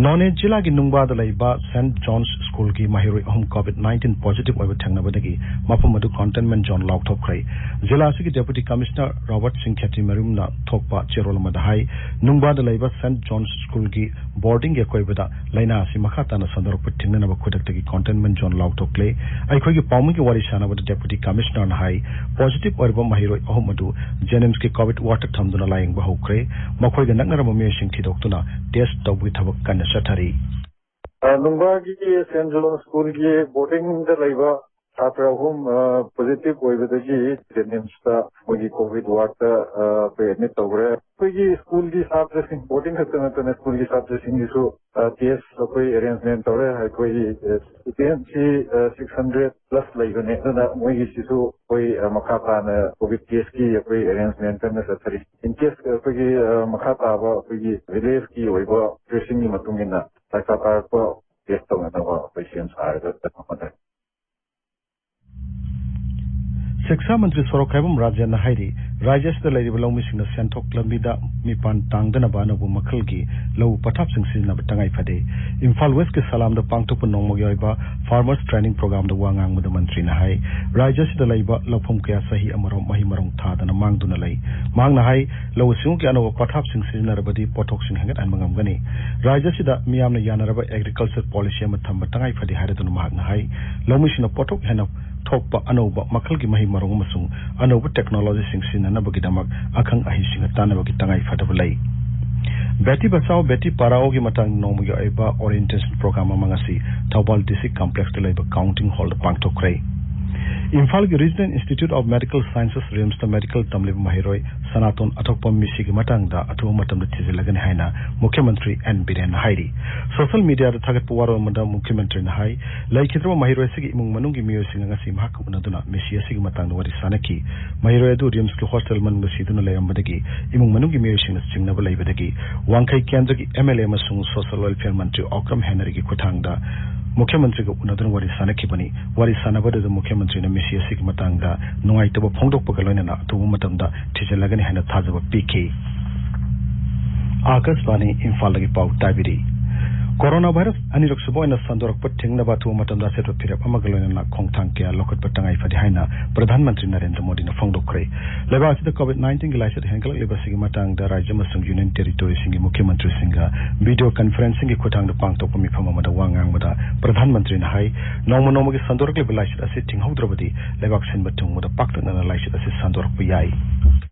ꯅꯣꯅꯦ ꯖꯤꯂꯥꯒꯤ ꯅꯨꯡꯕꯥꯗ ꯂꯩꯕ ꯁꯦꯟꯠ ꯖꯣꯟꯁ ꯁ꯭ꯀꯨꯜꯒꯤ ꯃꯍꯩꯔꯣꯏ ꯑꯍꯨꯝ ꯀꯣꯚꯤꯗ ꯅꯥꯏꯟꯇꯤꯟ ꯄꯣꯖꯤꯇꯤꯚ ꯑꯣꯏꯕ ꯊꯦꯡꯅꯕꯗꯒꯤ ꯃꯐꯝ ꯑꯗꯨ ꯀꯟꯇꯦꯟꯃꯦꯟꯠ ꯖꯣꯟ ꯂꯥꯎꯊꯣꯛꯈ꯭ꯔꯦ꯫ ꯖꯤꯂꯥ ꯑꯁꯤꯒꯤ ꯗꯦꯄꯨꯇꯤ ꯀꯃꯤꯁꯅꯔ ꯔꯣꯕꯔꯠ ꯁꯤꯡ ꯈꯦꯇ꯭ꯔꯤꯃꯌꯨꯝꯅ ꯊꯣꯛꯄ ꯆꯦꯔꯣꯜ ꯑꯃꯗ ꯍꯥꯏ, ꯅꯨꯡꯕꯥꯗ ꯂꯩꯕ ꯁꯦꯟꯠ ꯖꯣꯟꯁ ꯁ꯭ꯀꯨꯜꯒꯤ ꯕꯣꯔꯗꯤꯡꯒꯤ ꯑꯀꯣꯏꯕꯗ ꯂꯥꯏꯅꯥ ꯑꯁꯤ ꯃꯈꯥ ꯇꯥꯅ ꯁꯟꯗꯣꯔꯛꯄ ꯊꯤꯡꯅꯅꯕ ꯈꯨꯗꯛꯇꯒꯤ ꯀꯟꯇꯦꯟꯃꯦꯟꯠ ꯖꯣꯟ ꯂꯥꯎꯊꯣꯛꯂꯦ꯫ ꯑꯩꯈꯣꯏꯒꯤ ꯄꯥꯎꯃꯤꯒꯤ ꯋꯥꯔꯤ ꯁꯥꯟꯅꯕꯗ ꯗꯦꯄꯨꯇꯤ ꯀꯃꯤꯁꯅꯔꯅ ꯍꯥꯏ, ꯄꯣꯖꯤꯇꯤꯚ ꯑꯣꯏꯔꯕ ꯃꯍꯩꯔꯣꯏ ꯑꯍꯨꯝ ꯑꯗꯨ ꯖꯦꯅꯤꯝꯁꯀꯤ ꯀꯣꯚꯤꯗ ꯋꯥꯔꯗꯇ ꯊꯝꯗꯨꯅ ꯂꯥꯌꯦꯡꯕ ꯍꯧꯈ꯭ꯔꯦ꯫ ꯃꯈꯣꯏꯒ ꯅꯛꯅꯔꯝꯕ ꯃꯤꯑꯣꯏꯁꯤꯡ ꯊꯤꯗꯣꯛꯇꯨꯅ ꯇꯦꯁ ꯇꯧꯕꯒꯤ ꯊꯕꯛ ꯀꯟꯅ ꯆꯠꯊꯔꯤ꯫ ꯑ, ꯅꯨꯡꯕꯥꯒꯤ ꯁꯦꯟꯠ ꯖꯣꯟ ꯁ꯭ꯀꯨꯜꯒꯤ ꯕꯣꯔꯗꯤꯡꯗ ꯂꯩꯕ ꯁꯥꯇ꯭ꯔ ꯑꯍꯨꯝ, ꯑ, ꯄꯣꯖꯤꯇꯤꯚ ꯑꯣꯏꯕꯗꯒꯤ ꯖꯦꯅꯤꯝꯁꯇ ꯃꯣꯏꯒꯤ ꯀꯣꯚꯤꯗ ꯋꯥꯔꯗꯇ, ꯑ, ꯑꯩꯈꯣꯏ ꯑꯦꯗꯃꯤꯠ ꯇꯧꯈ꯭ꯔꯦ꯫ ꯑꯩꯈꯣꯏꯒꯤ ꯁ꯭ꯀꯨꯜꯒꯤ ꯁꯥꯇ꯭ꯔꯁꯤꯡ, ꯕꯣꯔꯗꯤꯡ ꯈꯛꯇ ꯅꯠꯇꯅ ꯁ꯭ꯀꯨꯜꯒꯤ ꯁꯥꯇ꯭ꯔꯁꯤꯡꯒꯤꯁꯨ, ꯑ, ꯇꯦꯁ ꯑꯩꯈꯣꯏ ꯑꯦꯔꯦꯟꯖꯃꯦꯟꯠ ꯇꯧꯔꯦ꯫ ꯑꯩꯈꯣꯏꯒꯤ, ꯑ, ꯁ꯭ꯇꯨꯗꯦꯟꯠꯁꯤ, ꯑ, ꯁꯤꯛꯁ ꯍꯟꯗ꯭ꯔꯦꯠ ꯄ꯭ꯂꯁ ꯂꯩꯕꯅꯦ꯫ ꯑꯗꯨꯅ ꯃꯣꯏꯒꯤꯁꯤꯁꯨ ꯑꯩꯈꯣꯏ, ꯑ, ꯃꯈꯥ ꯇꯥꯅ ꯀꯣꯚꯤꯗ ꯇꯦꯁꯀꯤ ꯑꯩꯈꯣꯏ ꯑꯦꯔꯦꯟꯖꯃꯦꯟꯠ ꯀꯟꯅ ꯆꯠꯊꯔꯤ꯫ ꯏꯟ ꯀꯦꯁ ꯑꯩꯈꯣꯏꯒꯤ, ꯑ, ꯃꯈꯥ ꯇꯥꯕ ꯑꯩꯈꯣꯏꯒꯤ ꯔꯤꯂꯤꯐꯀꯤ ꯑꯣꯏꯕ ꯁꯤꯆꯨꯋꯦꯁꯟꯒꯤ ꯃꯇꯨꯡ ꯏꯟꯅ ꯗꯔꯀꯥꯔ ꯇꯥꯔꯛꯄ ꯇꯦꯁ ꯇꯧꯅꯅꯕ ꯑꯩꯈꯣꯏ ꯁꯦꯝ ꯁꯥꯔꯒ ꯆꯠꯄ ꯍꯣꯠꯅꯔꯤ꯫ ꯁꯤꯛꯁꯥ ꯃꯟꯇ꯭ꯔꯤ ꯁꯣꯔꯣꯛꯈꯥꯏꯕꯝ ꯔꯥꯖꯦꯟꯅ ꯍꯥꯏꯔꯤ, ꯔꯥꯖ꯭ꯌ ꯑꯁꯤꯗ ꯂꯩꯔꯤꯕ ꯂꯧꯃꯤꯁꯤꯡꯅ ꯁꯦꯟꯊꯣꯛ ꯂꯝꯕꯤꯗ ꯃꯤꯄꯥꯟ ꯇꯥꯡꯗꯅꯕ ꯑꯅꯧꯕ ꯃꯈꯜꯒꯤ ꯂꯧ ꯄꯊꯥꯞꯁꯤꯡ ꯁꯤꯖꯤꯟꯅꯕ ꯇꯉꯥꯏ ꯐꯗꯦ꯫ ꯏꯝꯐꯥꯜ ꯋꯦꯁꯀꯤ ꯁꯂꯥꯝꯗ ꯄꯥꯡꯊꯣꯛꯄ ꯅꯣꯡꯃꯒꯤ ꯑꯣꯏꯕ Farmers Training Programꯗ ꯋꯥ ꯉꯥꯡꯕꯗ ꯃꯟꯇ꯭ꯔꯤꯅ ꯍꯥꯏ, ꯔꯥꯖ꯭ꯌ ꯑꯁꯤꯗ ꯂꯩꯕ ꯂꯧꯐꯝ ꯀꯌꯥ ꯆꯍꯤ ꯑꯃꯔꯣꯝ ꯃꯍꯩ ꯃꯔꯣꯡ ꯊꯥꯗꯅ ꯃꯥꯡꯗꯨꯅ ꯂꯩ꯫ ꯃꯍꯥꯛꯅ ꯍꯥꯏ, ꯂꯧꯎ ꯁꯤꯡꯎꯒꯤ ꯑꯅꯧꯕ ꯄꯊꯥꯞꯁꯤꯡ ꯁꯤꯖꯤꯟꯅꯔꯕꯗꯤ ꯄꯣꯠꯊꯣꯛꯁꯤꯡ ꯍꯦꯟꯒꯠꯍꯟꯕ ꯉꯝꯒꯅꯤ꯫ ꯔꯥꯖ꯭ꯌ ꯑꯁꯤꯗ ꯃꯤꯌꯥꯝꯅ ꯌꯥꯅꯔꯕ agriculture policy ꯑꯃ ꯊꯝꯕ ꯇꯉꯥꯏ ꯐꯗꯦ ꯍꯥꯏꯔꯗꯨꯅ ꯃꯍꯥꯛꯅ ꯍꯥꯏ, ꯂꯧꯃꯤꯁꯤꯡꯅ ꯄꯣꯠꯊꯣꯛ ꯍꯦꯟꯅ ꯊꯣꯛꯄ ꯑꯅꯧꯕ ꯃꯈꯜꯒꯤ ꯃꯍꯩ ꯃꯔꯣꯡ ꯑꯃꯁꯨꯡ ꯑꯅꯧꯕ technologyꯁꯤꯡ ꯁꯤꯖꯤꯟꯅꯅꯕꯒꯤꯗꯃꯛ ꯑꯈꯪ ꯑꯍꯩꯁꯤꯡꯒ ꯇꯥꯟꯅꯕꯒꯤ ꯇꯉꯥꯏ ꯐꯗꯕ ꯂꯩ꯫ ꯕꯦꯇꯤ ꯕꯆꯥꯎ ꯕꯦꯇꯤ ꯄꯔꯥꯎꯒꯤ ꯃꯇꯥꯡꯗ ꯅꯣꯡꯃꯒꯤ ꯑꯣꯏꯕ orientation program ꯑꯃ ꯉꯁꯤ ꯊꯧꯕꯥꯜ district complexꯇ ꯂꯩꯕ counting hallꯗ ꯄꯥꯡꯊꯣꯛꯈ꯭ꯔꯦ꯫ ꯏꯝꯐꯥꯜꯒꯤ Regional Institute of Medical Sciences RIMSꯇ medical ꯇꯝꯂꯤꯕ ꯃꯍꯩꯔꯣꯏ ꯁꯅꯥꯇꯣꯟ ꯑꯊꯣꯛꯄꯝ ꯃꯤꯁꯤꯒꯤ ꯃꯇꯥꯡꯗ ꯑꯊꯨꯕ ꯃꯇꯝꯗ ꯊꯤꯖꯤꯜꯂꯒꯅꯤ ꯍꯥꯏꯅ ꯃꯨꯈ꯭ꯌꯃꯟꯇ꯭ꯔꯤ ꯑꯦꯟ ꯕꯤꯔꯦꯟꯅ ꯍꯥꯏꯔꯤ꯫ Social mediaꯗ ꯊꯥꯒꯠꯄ ꯋꯥꯔꯣꯜ ꯑꯃꯗ ꯃꯨꯈ꯭ꯌꯃꯟꯇ꯭ꯔꯤꯅ ꯍꯥꯏ, ꯂꯩꯈꯤꯗ꯭ꯔꯕ ꯃꯍꯩꯔꯣꯏ ꯑꯁꯤꯒꯤ ꯏꯃꯨꯡ ꯃꯅꯨꯡꯒꯤ ꯃꯤꯑꯣꯏꯁꯤꯡꯒ ꯉꯁꯤ ꯃꯍꯥꯛꯀ ꯎꯅꯗꯨꯅ ꯃꯤꯁꯤ ꯑꯁꯤꯒꯤ ꯃꯇꯥꯡꯗ ꯋꯥꯔꯤ ꯁꯥꯅꯈꯤ꯫ ꯃꯍꯩꯔꯣꯏ ꯑꯗꯨ RIMSꯀꯤ hostel ꯃꯅꯨꯡꯗ ꯁꯤꯗꯨꯅ ꯂꯩꯔꯝꯕꯗꯒꯤ ꯏꯃꯨꯡ ꯃꯅꯨꯡꯒꯤ ꯃꯤꯑꯣꯏꯁꯤꯡꯅ ꯆꯤꯡꯅꯕ ꯂꯩꯕꯗꯒꯤ ꯋꯥꯡꯈꯩ ꯀꯦꯟꯗ꯭ꯔꯒꯤ MLA ꯑꯃꯁꯨꯡ Social Welfare ꯃꯟꯇ꯭ꯔꯤ ꯑꯣꯀ꯭ꯔꯝ ꯍꯦꯅꯔꯤꯒꯤ ꯈꯨꯠꯊꯥꯡꯗ ꯃꯨꯈ꯭ꯌꯃꯟꯇ꯭ꯔꯤꯒ ꯎꯅꯗꯨꯅ ꯋꯥꯔꯤ ꯁꯥꯅꯈꯤꯕꯅꯤ꯫ ꯋꯥꯔꯤ ꯁꯥꯟꯅꯕꯗꯨꯗ ꯃꯨꯈ꯭ꯌꯃꯟꯇ꯭ꯔꯤꯅ ꯃꯤꯁꯤ ꯑꯁꯤꯒꯤ ꯃꯇꯥꯡꯗ ꯅꯨꯡꯉꯥꯏꯇꯕ ꯐꯣꯡꯗꯣꯛꯄꯒ ꯂꯣꯏꯅꯅ ꯑꯊꯨꯕ ꯃꯇꯝꯗ ꯊꯤꯖꯤꯜꯂꯒꯅꯤ ꯍꯥꯏꯅ ꯊꯥꯖꯕ ꯄꯤꯈꯤ꯫ ꯑꯥꯀꯥꯁꯕꯥꯅꯤ ꯏꯝꯐꯥꯜꯗꯒꯤ ꯄꯥꯎ ꯇꯥꯕꯤꯔꯤ꯫ Corona virus ꯑꯅꯤꯔꯛ ꯁꯨꯕ ꯑꯣꯏꯅ ꯁꯟꯗꯣꯔꯛꯄ ꯊꯤꯡꯅꯕ ꯑꯊꯨꯕ ꯃꯇꯝꯗ ꯑꯆꯦꯠꯄ ꯐꯤꯔꯦꯞ ꯑꯃꯒ ꯂꯣꯏꯅꯅ ꯈꯣꯡꯊꯥꯡ ꯀꯌꯥ ꯂꯧꯈꯠꯄ ꯇꯉꯥꯏ ꯐꯗꯦ ꯍꯥꯏꯅ ꯄ꯭ꯔꯙꯥꯟ ꯃꯟꯇ꯭ꯔꯤ ꯅꯔꯦꯟꯗ꯭ꯔ ꯃꯣꯗꯤꯅ ꯐꯣꯡꯗꯣꯛꯈ꯭ꯔꯦ꯫ ꯂꯩꯕꯥꯛ ꯑꯁꯤꯗ COVID nineteenꯒꯤ ꯂꯥꯏꯆꯠ ꯍꯦꯟꯒꯠꯂꯛꯂꯤꯕ ꯑꯁꯤꯒꯤ ꯃꯇꯥꯡꯗ ꯔꯥꯖ꯭ꯌ ꯑꯃꯁꯨꯡ ꯌꯨꯅꯤꯌꯟ ꯇꯦꯔꯤꯇꯣꯔꯤꯁꯤꯡꯒꯤ ꯃꯨꯈ꯭ꯌꯃꯟꯇ꯭ꯔꯤꯁꯤꯡꯒ video conferencingꯒꯤ ꯈꯨꯠꯊꯥꯡꯗ ꯄꯥꯡꯊꯣꯛꯄ ꯃꯤꯐꯝ ꯑꯃꯗ ꯋꯥ ꯉꯥꯡꯕꯗ ꯄ꯭ꯔꯙꯥꯟ ꯃꯟꯇ꯭ꯔꯤꯅ ꯍꯥꯏ, ꯅꯣꯡꯃ ꯅꯣꯡꯃꯒꯤ ꯁꯟꯗꯣꯔꯛꯂꯤꯕ ꯂꯥꯏꯆꯠ ꯑꯁꯤ ꯊꯤꯡꯍꯧꯗ꯭ꯔꯕꯗꯤ ꯂꯩꯕꯥꯛ ꯁꯤꯟꯕ ꯊꯨꯡꯕꯗ ꯄꯥꯛꯇꯛꯅꯅ ꯂꯥꯏꯆꯠ ꯑꯁꯤ ꯁꯟꯗꯣꯔꯛꯄ ꯌꯥꯏ꯫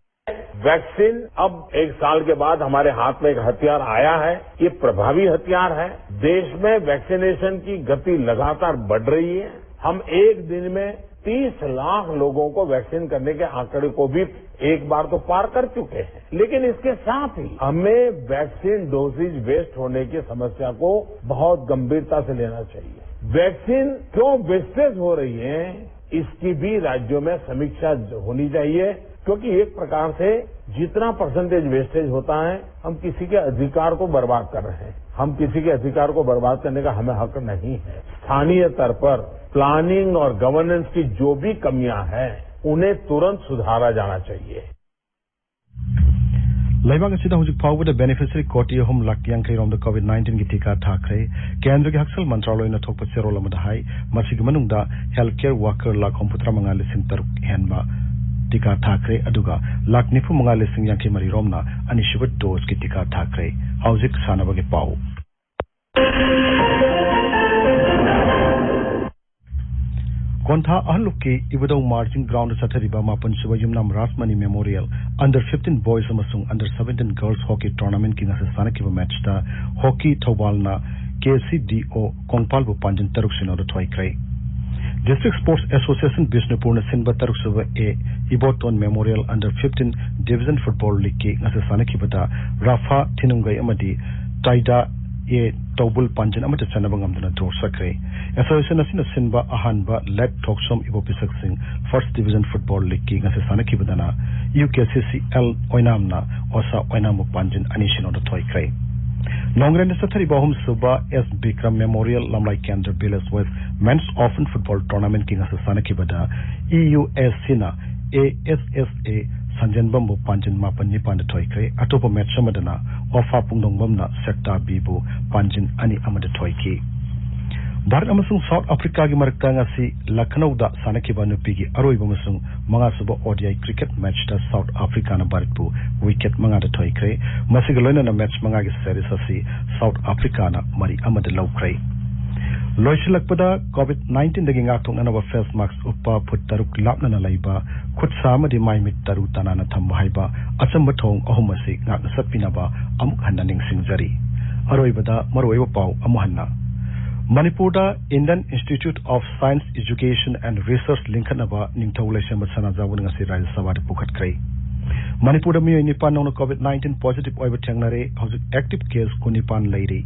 वैक्सीन अब एक साल के बाद हमारे हाथ में एक हथियार आया है। ये प्रभावी हथियार है। देश में वैक्सीनेशन की गति लगातार बढ़ रही है। हम एक दिन में तीस लाख लोगों को वैक्सीन करने के आंकड़े को भी एक बार तो पार कर चुके हैं, लेकिन इसके साथ ही हमें वैक्सीन डोजेज वेस्ट होने की समस्या को बहुत गंभीरता से लेना चाहिए। वैक्सीन क्यों वेस्टेज हो रही है, इसकी भी राज्यों में समीक्षा होनी चाहिए, क्योंकि एक प्रकार से जितना परसेंटेज वेस्टेज होता है, हम किसी के अधिकार को बर्बाद कर रहे हैं। हम किसी के अधिकार को बर्बाद करने का हमें हक नहीं है। स्थानीय स्तर पर प्लानिंग और गवर्नेंस की जो भी कमियां हैं, उन्हें तुरंत सुधारा जाना चाहिए। ꯂꯩꯕꯥꯛ ꯑꯁꯤꯗ ꯍꯧꯖꯤꯛ ꯐꯥꯎꯕꯗ beneficiary ꯀꯣꯇꯤ ꯑꯍꯨꯝ ꯂꯥꯈ ꯌꯥꯡꯈꯩ ꯔꯣꯝꯗ COVID nineteen ꯒꯤ ꯇꯤꯀꯥ ꯊꯥꯈ꯭ꯔꯦ꯫ ꯀꯦꯟꯗ꯭ꯔꯒꯤ ꯍꯛꯁꯦꯜ ꯃꯟꯇ꯭ꯔꯥꯂꯣꯏꯅ ꯊꯣꯛꯄ ꯆꯦꯔꯣꯜ ꯑꯃꯗ ꯍꯥꯏ, ꯃꯁꯤꯒꯤ ꯃꯅꯨꯡꯗ health care worker ꯂꯥꯈ ꯍꯨꯝꯐꯨꯇꯔꯥ ꯃꯉꯥ ꯂꯤꯁꯤꯡ ꯇꯔꯨꯛ ꯍꯦꯟꯕ ꯇꯤꯀꯥ ꯊꯥꯈ꯭ꯔꯦ, ꯑꯗꯨꯒ ꯂꯥꯈ ꯅꯤꯐꯨ ꯃꯉꯥ ꯂꯤꯁꯤꯡ ꯌꯥꯡꯈꯩ ꯃꯔꯤ ꯔꯣꯝꯅ ꯑꯅꯤꯁꯨꯕ ꯗꯣꯁꯀꯤ ꯇꯤꯀꯥ ꯊꯥꯈ꯭ꯔꯦ꯫ ꯍꯧꯖꯤꯛ ꯁꯥꯟꯅꯕꯒꯤ ꯄꯥꯎ꯫ ꯀꯣꯟꯊꯥ ꯑꯍꯜꯂꯨꯞꯀꯤ ꯏꯕꯨꯙꯧ ꯃꯥꯔꯖꯤꯡ ꯒ꯭ꯔꯥꯎꯟꯗ ꯆꯠꯊꯔꯤꯕ ꯃꯥꯄꯟꯁꯨꯕ ꯌꯨꯝꯅꯥꯝ Rajmani memorial under fifteen boys ꯑꯃꯁꯨꯡ under seventeen girls hockey tournamentꯀꯤ ꯉꯁꯤ ꯁꯥꯟꯅꯈꯤꯕ ꯃꯦꯠꯆꯇ ꯍꯣꯀꯤ ꯊꯧꯕꯥꯜꯅ KCDO ꯀꯣꯡꯄꯥꯜꯕꯨ ꯄꯥꯟꯖꯤꯟ ꯇꯔꯨꯛ ꯁꯤꯅꯣꯗ ꯊꯣꯏꯈ꯭ꯔꯦ꯫ District Sports Association ꯕꯤꯁꯅꯨꯄꯨꯔꯅ ꯁꯤꯟꯕ ꯇꯔꯨꯛꯁꯨꯕ A Iboton memorial under fifteen division football leagueꯀꯤ ꯉꯁꯤ ꯁꯥꯟꯅꯈꯤꯕꯗ ꯔꯥꯐꯥ ꯊꯤꯅꯨꯡꯒꯩ ꯑꯃꯗꯤ ꯇꯥꯏꯗꯥ A ꯇꯧꯕꯨꯜ ꯄꯥꯟꯖꯤꯟ ꯑꯃꯠꯇ ꯆꯟꯅꯕ ꯉꯝꯗꯅ draw ꯆꯠꯈ꯭ꯔꯦ꯫ Association ꯑꯁꯤꯅ ꯁꯤꯟꯕ ꯑꯍꯥꯟꯕ ꯂꯦꯛ ꯊꯣꯛꯁꯣꯝ ꯏꯕꯣ ꯄꯤꯁꯛꯁꯤꯡ first division football leagueꯀꯤ ꯉꯁꯤ ꯁꯥꯟꯅꯈꯤꯕꯗꯅ UKCCL ꯑꯣꯏꯅꯥꯝꯅ ꯑꯣꯁꯥ ꯑꯣꯏꯅꯥꯝꯕꯨ ꯄꯥꯟꯖꯤꯟ ꯑꯅꯤ ꯁꯤꯅꯣꯗ ꯊꯣꯏꯈ꯭ꯔꯦ꯫ ꯂꯣꯡꯒ꯭ꯔꯦꯟꯗ ꯆꯠꯊꯔꯤꯕ ꯑꯍꯨꯝꯁꯨꯕ S ꯕꯤꯀ꯭ꯔꯝ ꯃꯦꯃꯣꯔꯤꯌꯦꯜ ꯂꯝꯂꯥꯏ ꯀꯦꯟꯗ꯭ꯔ village west men's open football tournamentꯀꯤ ꯉꯁꯤ ꯁꯥꯟꯅꯈꯤꯕꯗ EUSCꯅ ASSA ꯁꯟꯖꯦꯟꯕꯝꯕꯨ ꯄꯥꯟꯖꯤꯟ ꯃꯥꯄꯟ ꯅꯤꯄꯥꯟꯗ ꯊꯣꯏꯈ꯭ꯔꯦ꯫ ꯑꯇꯣꯞꯄ ꯃꯦꯠꯆ ꯑꯃꯗꯅ ꯑꯣꯐꯥ ꯄꯨꯡꯗꯣꯡꯕꯝꯅ ꯁꯦꯛꯇꯥ Bꯕꯨ ꯄꯥꯟꯖꯤꯟ ꯑꯅꯤ ꯑꯃꯗ ꯊꯣꯏꯈꯤ꯫ ꯚꯥꯔꯠ ꯑꯃꯁꯨꯡ ꯁꯥꯎꯠ ꯑꯐ꯭ꯔꯤꯀꯥꯒꯤ ꯃꯔꯛꯇ ꯉꯁꯤ ꯂꯈꯅꯧꯗ ꯁꯥꯟꯅꯈꯤꯕ ꯅꯨꯄꯤꯒꯤ ꯑꯔꯣꯏꯕ ꯑꯃꯁꯨꯡ ꯃꯉꯥꯁꯨꯕ ODI cricket matchꯇ ꯁꯥꯎꯠ ꯑꯐ꯭ꯔꯤꯀꯥꯅ ꯚꯥꯔꯠꯄꯨ wicket ꯃꯉꯥꯗ ꯊꯣꯏꯈ꯭ꯔꯦ꯫ ꯃꯁꯤꯒ ꯂꯣꯏꯅꯅ ꯃꯦꯠꯆ ꯃꯉꯥꯒꯤ series ꯑꯁꯤ ꯁꯥꯎꯠ ꯑꯐ꯭ꯔꯤꯀꯥꯅ ꯃꯔꯤ ꯑꯃꯗ ꯂꯧꯈ꯭ꯔꯦ꯫ ꯂꯣꯏꯁꯤꯜꯂꯛꯄꯗ COVID nineteenꯗꯒꯤ ꯉꯥꯛꯊꯣꯛꯅꯅꯕ face mask ꯎꯞꯄ, ꯐꯨꯠ ꯇꯔꯨꯛ ꯂꯥꯞꯅꯅ ꯂꯩꯕ, ꯈꯨꯠ ꯁꯥ ꯑꯃꯗꯤ ꯃꯥꯏ ꯃꯤꯠ ꯇꯔꯨ ꯇꯅꯥꯟꯅ ꯊꯝꯕ ꯍꯥꯏꯕ ꯑꯆꯝꯕ ꯊꯧꯑꯣꯡ ꯑꯍꯨꯝ ꯑꯁꯤ ꯉꯥꯛꯅ ꯆꯠꯄꯤꯅꯕ ꯑꯃꯨꯛ ꯍꯟꯅ ꯅꯤꯡꯁꯤꯡꯖꯔꯤ꯫ ꯑꯔꯣꯏꯕꯗ ꯃꯔꯨꯑꯣꯏꯕ ꯄꯥꯎ ꯑꯃꯨꯛ ꯍꯟꯅ꯫ ꯃꯅꯤꯄꯨꯔꯗ Indian Institute of Science Education and Research ꯂꯤꯡꯈꯠꯅꯕ ꯅꯤꯡꯊꯧ ꯂꯩꯁꯦꯝꯕ ꯁꯅꯥꯖꯥꯎꯕꯅ ꯉꯁꯤ ꯔꯥꯖ꯭ꯌ ꯁꯚꯥꯗ ꯄꯨꯈꯠꯈ꯭ꯔꯦ꯫ ꯃꯅꯤꯄꯨꯔꯗ ꯃꯤꯑꯣꯏ ꯅꯤꯄꯥꯟ ꯅꯧꯅ COVID nineteen positive ꯑꯣꯏꯕ ꯊꯦꯡꯅꯔꯦ꯫ ꯍꯧꯖꯤꯛ active case ꯀꯨꯟꯅꯤꯄꯥꯟ ꯂꯩꯔꯤ꯫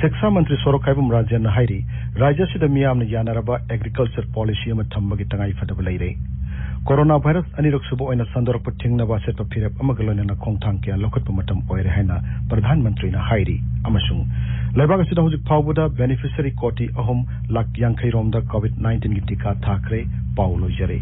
ꯁꯤꯛꯁꯥ ꯃꯟꯇ꯭ꯔꯤ ꯁꯣꯔꯣꯛꯈꯥꯏꯕꯝ ꯔꯥꯖꯦꯟꯅ ꯍꯥꯏꯔꯤ, ꯔꯥꯖ꯭ꯌ ꯑꯁꯤꯗ ꯃꯤꯌꯥꯝꯅ ꯌꯥꯅꯔꯕ agriculture policy ꯑꯃ ꯊꯝꯕꯒꯤ ꯇꯉꯥꯏꯐꯗꯕ ꯂꯩꯔꯦ꯫ ꯀꯣꯔꯣꯅꯥ ꯚꯥꯏꯔꯁ ꯑꯅꯤꯔꯛ ꯁꯨꯕ ꯑꯣꯏꯅ ꯁꯟꯗꯣꯔꯛꯄ ꯊꯤꯡꯅꯕ ꯑꯆꯦꯠꯄ ꯐꯤꯔꯦꯞ ꯑꯃꯒ ꯂꯣꯏꯅꯅ ꯈꯣꯡꯊꯥꯡ ꯀꯌꯥ ꯂꯧꯈꯠꯄ ꯃꯇꯝ ꯑꯣꯏꯔꯦ ꯍꯥꯏꯅ ꯄ꯭ꯔꯙꯥꯟ ꯃꯟꯇ꯭ꯔꯤꯅ ꯍꯥꯏꯔꯤ꯫ ꯑꯃꯁꯨꯡ ꯂꯩꯕꯥꯛ ꯑꯁꯤꯗ ꯍꯧꯖꯤꯛ ꯐꯥꯎꯕꯗ beneficiary ꯀꯣꯇꯤ ꯑꯍꯨꯝ ꯂꯥꯈ ꯌꯥꯡꯈꯩ ꯔꯣꯝꯗ COVID nineteenꯒꯤ ꯇꯤꯀꯥ ꯊꯥꯈ꯭ꯔꯦ꯫ ꯄꯥꯎ ꯂꯣꯏꯖꯔꯦ꯫